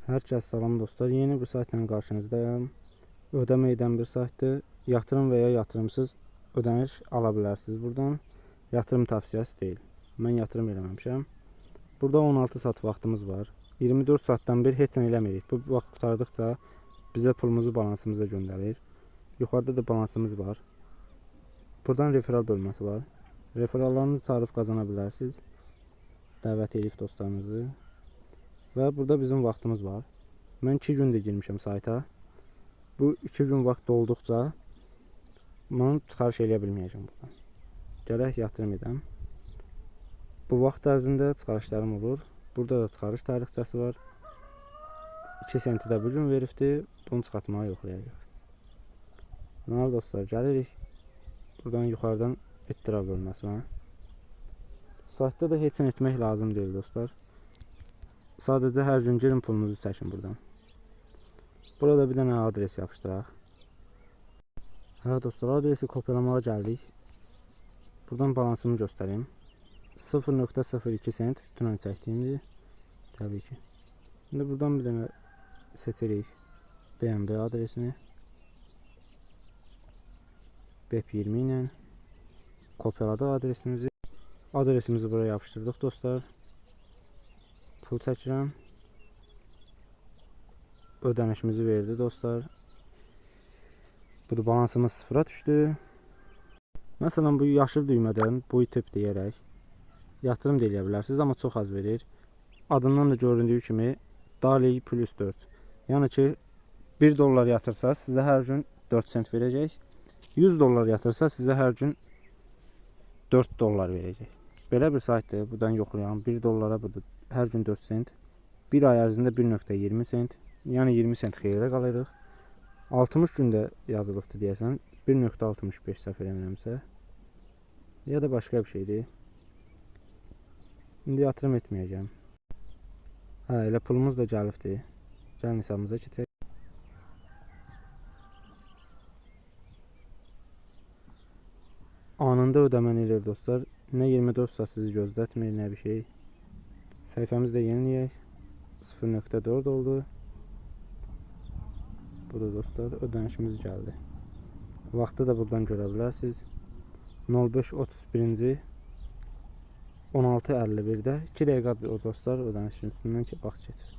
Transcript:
Hər kəs salam dostlar. Yeni bir saytla qarşınızdayım. Ödəmə edən bir saytdır. Yatırım və ya yatırımsız ödəniş ala bilərsiniz buradan. Yatırım tavsiyəsi deyil. Mən yatırım eləməmişəm. Burada 16 saat vaxtımız var. 24 saatdan bir heç nə eləmirik. Bu vaxt qurtardıqca bizə pulumuzu balansımıza göndərir. Yuxarıda da balansımız var. Buradan referral bölməsi var. Referallarınızı çağırıb qazana bilərsiniz. Dəvət edib dostlarınızı. Və burada bizim vaxtımız var. Mən 2 gündür girmişəm sayta. Bu 2 gün vaxt dolduqca mən çıxarış eləyə bilməyəcəm buradan. Gərək yatırım edəm. Bu vaxt ərzində çıxarışlarım olur. Burada da çıxarış tarixçəsi var. 2 senti də bu gün veribdi. Bunu çıxartmağa yoxlayacaq. Deməli dostlar, gəlirik. Buradan yuxarıdan ittira bölməsi var. Saytda da heç nə etmək lazım deyil dostlar. Sadəcə hər gün girin pulunuzu çəkin buradan. Burada bir dənə adres yapışdıraq. Hə dostlar, adresi kopyalamağa gəldik. Buradan balansımı göstərim. 0.02 sent dünən çəkdiyimdir. Təbii ki. İndi buradan bir dənə seçirik BNB adresini. BEP20 ilə kopyaladıq adresimizi. Adresimizi buraya yapışdırdıq dostlar. Pul çəkirəm. Ödənişimizi verdi dostlar. Budur, balansımız sıfıra düşdü. Məsələn, bu yaşıl düymədən buy tip deyərək yatırım da eləyə bilərsiniz, amma çox az verir. Adından da göründüyü kimi Daily plus 4. Yəni ki 1 dollar yatırsaz sizə hər gün 4 sent verəcək. 100 dollar yatırsa sizə hər gün 4 dollar verəcək. Belə bir saytdır. Buradan yoxlayalım. 1 dollara burada hər gün 4 sent. Bir ay ərzində 1.20 sent. Yəni 20 sent xeyirə qalırıq. 60 gündə yazılıbdır deyəsən. 1.65 səhv eləmirəmsə. Ya da başqa bir şeydir. İndi yatırım etməyəcəm. Hə, elə pulumuz da gəlibdir. Gəlin hesabımıza keçək. Anında ödəməni eləyir dostlar. Nə 24 saat sizi gözlətmir, nə bir şey. Səhifəmizi də yeniləyək. 0.4 oldu. Burada dostlar ödənişimiz gəldi. Vaxtı da buradan görə bilərsiniz. 05.31-ci 16.51-də 2 dəqiqədir o dostlar ödənişin üstündən ki vaxt keçir.